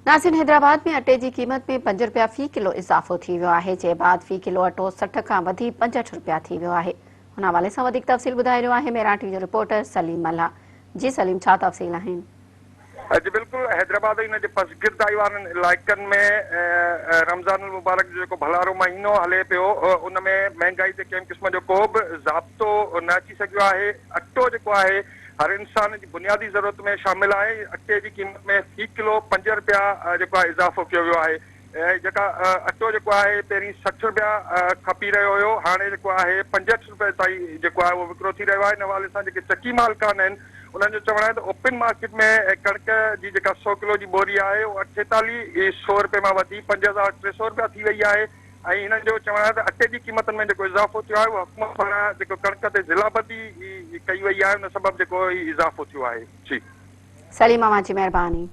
ناظرين حيدرآباد ۾ اٽي جي قيمت ۾ پنج رپيا في ڪلو اضافو ٿي ويو آهي جنهن بعد في ڪلو اٽو 60 کان وڌي 65 رپيا ٿي ويو آهي ان حوالي سان وڌيڪ تفصيل ٻڌائي رهيو آهي مهراڻ ٽي وي جو رپورٽر سليم ملاح جي سليم ڇا تفصيل آهن. جي بلڪل حيدرآباد ۽ ان جي پسگردائي وارن علائقن ۾ رمضان المبارڪ جو جيڪو ڀلارو مهينو هلي پيو ان ۾ مهنگائي تي ڪنهن قسم جو ڪو به ضابطو نه اچي سگهيو آهي اٽو جيڪو آهي هر انسان جي بنيادي ضرورت ۾ شامل آهي، اٽي جي قيمت ۾ في ڪلو پنج رپيا جيڪو آهي اضافو ڪيو ويو آهي، جيڪا اٽو جيڪو آهي پهرين 60 رپيا کپي رهيو هيو هاڻي جيڪو آهي 65 رپئي تائين جيڪو آهي اهو وڪرو ٿي رهيو آهي، ان حوالي سان جيڪي چڪي مالڪان آهن انهن جو چوڻ آهي ته اوپن مارڪيٽ ۾ ڪڻڪ جي جيڪا سئو ڪلو جي ٻوري آهي اهو اٺيتاليهه سئو رپئي مان وڌي 5300 رپيا ٿي وئي آهي. ۽ هنن جو چوڻ آهي ته اٽي جي قيمتن ۾ جيڪو اضافو ٿيو آهي اهو حڪومت پاران جيڪو ڪڻڪ تي ضلع بندي ڪئي وئي آهي ان سبب جيڪو هي اضافو ٿيو آهي. جي. سليم اوهان جي مهرباني.